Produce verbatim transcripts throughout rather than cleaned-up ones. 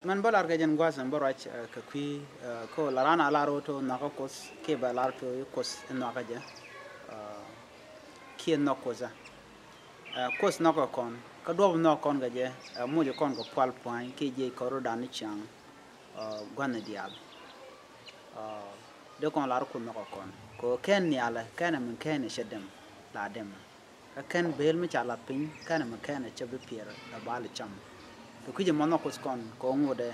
Mɛn bä lar kɛ jɛn gua̱a̱th ɛn bä ruac kɛ kui̱, kä la ran a lar ɣöö to nhɔakä Kuoth kiɛ bɛ lar to i̱ Kuoth in nhɔakä jɛ kiɛ nhɔk Kuoth ɛ. Kuoth nhɔkɛ kɔn kä duɔp nhɔk kɔn kɛ jɛ, mucɛ kɔn kɛ pual pua̱ny kiɛ jiɛc kɔn rɔ̱dan ni ciaŋ gua̱n ni diaal. Dee kɔn lar Kuoth nhɔkɛ kɔn kɛ ɣöö kɛn nhialɛ kɛn ɛ min kɛn ɛ cɛ dɛm la dɛm. Kä kɛn beel mi ca lath piny kɛn mi kɛn ɛ cɛ bi piɛr ɛ bal cam. Kɛ kui̱c ɛmɔ nhɔk Kuoth kɔn kɛ ŋot ɛ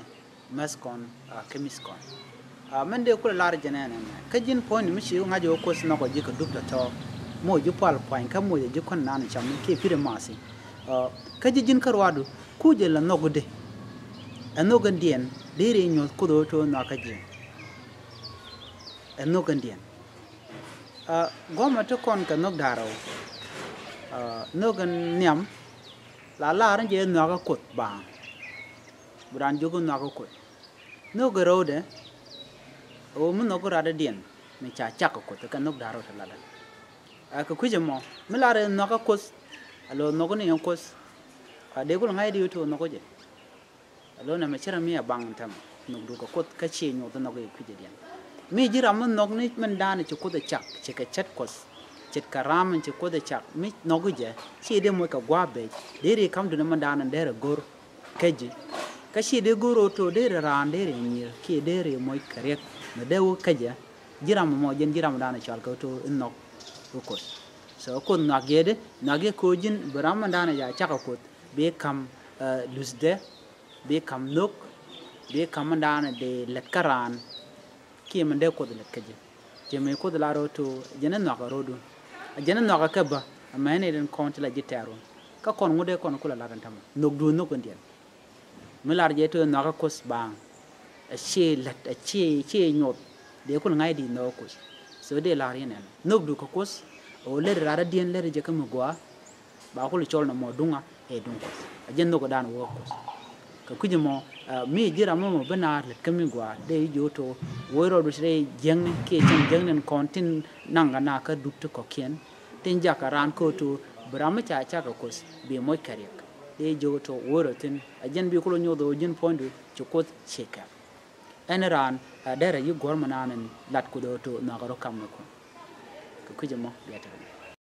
mäth kɔn kä mi̱th kɔn. Mɛn dee kulɛ lar jɛ nɛn ɛmɛ kä ji̱n puɔ̱ny mi ci ŋa̱c ɛ wä Kuoth nhɔk ɛ ji̱ kɛ dup tɔ̱tɔ̱. Moc ji̱ pual puany kä moc ɛ ji̱ kɔn nan cam mi kiɛ pi̱t ɛ mathi. Kä ji̱ ji̱n kä ruaadu kuc ɛ la nhɔk ɛ dee. Ɛ nhɔk ɛn diɛn dee ri nyuɔ̱th Kuoth ɛ wä to̱ nhɔakä ji̱. Ɛ nhɔk ɛn diɛn. Guɔmɛ ti kɔn kɛ nhɔk da̱rɛ wä nhɔk ɛn nhiam. La lar ni jɛ nhɔakä Kuoth baaŋ. Bi raan jiök nhɔakä Kuoth nhɔk ɛ rɛwdɛ. Ɛ wä mi nhɔk ɛ rat ɛ diɛn mi ca cak kɛ Kuoth kɛ nhɔk da̱rɛ wä ti latdɛ. Kɛ kui̱c ɛmɔ mi lar ɛ nhɔakä Kuoth. Alo nhɔk ni ɛn Kuoth. Dee kul ŋa̱c di wä ti wä nhɔk jɛ. Alo nɛmɛ ci ram mi a baŋ tɛm nhɔk duk kɛ Kuoth kä ci nyuɔth nhɔk i̱ kui̱c i̱ diɛn. Mi ji̱ ram mi nhɔk ni min da̱a̱n ci Kuoth ɛ cak ci kɛ cät Kuoth. Ce̱tkɛ ram ci Kuoth ɛ cak mi nhɔk i̱ jɛ ci dee moc kɛ gua̱a̱p bec dee ri ka̱m duni min da̱a̱n dee rɛ go̱r kä ji̱. Kä ci dee go̱r ɣöö to̱ dee rɛ raan dee rɛ nyier kiɛ dee rɛ moc kɛ riɛk mi dee wä kä jɛ. Ji̱ ram mɔ jɛn ji̱ ram da̱a̱n cɔal kɛ ɣöö to̱ i̱ nhɔk i̱ Kuoth. So Kuoth nhɔak yɛ dee nhɔak yɛ kɛ ɣöö ji̱n bi ram min da̱a̱n ca cak kɛ Kuoth bi ka̱m luth dee. Bi ka̱m nhök bi ka̱m mindan dee lät kä raan. Kiɛ min dee Kuoth lät kä ji̱ ci mi Kuoth lar ɣöö to jɛn i̱ nhɔakä ro̱o̱dun. A jɛn i̱ nhɔakä kä bä a mɛni den kɔn ti la ji̱ tɛɛr wun. Kä kɔn ŋut dee kɔn kulɛ lar in tämɛ nhök duun nhök in diɛn. Mi lar jɛ to i̱ nhɔakä Kuoth baaŋ. A ci lät a ci ci nyuɔth dee kul ŋa̱c di nhɔk Kuoth. So dee lar yɛn ɛn nhök du kä Kuoth. A wä lät rar a diɛn lät jɛ kä mi gua̱a̱. Ba kul cɔl nɔmɔ duŋa ɛ duŋ Kuoth a jɛn nhök dan wä Kuoth. Kɛ kui̱c mɔ mi ji̱ ram mɔ bi naar lät kä mi gua̱a̱ dee ji̱ to woi rɔɔdu ci dee jiäŋni kiɛ cin jiäŋni kɔn tin naŋ kɛ na kä dup ti kɔ̱kiɛn. Tin jakä raan kä to bi ram mi ca cak kɛ Kuoth bi moc kɛ riɛk dee ji̱ to woi rɔ thin a jɛn bi kul nyoth wä ji̱n puɔ̱nydu ci Kuoth ci kɛ. Ɛn raan a derɛ yi guɔ̱r mi naan in lat Kuoth ɣöö to nhɔakä rɔ kam ni kun. Kɛ kui̱c ɛmɔ bia tɛrɛ.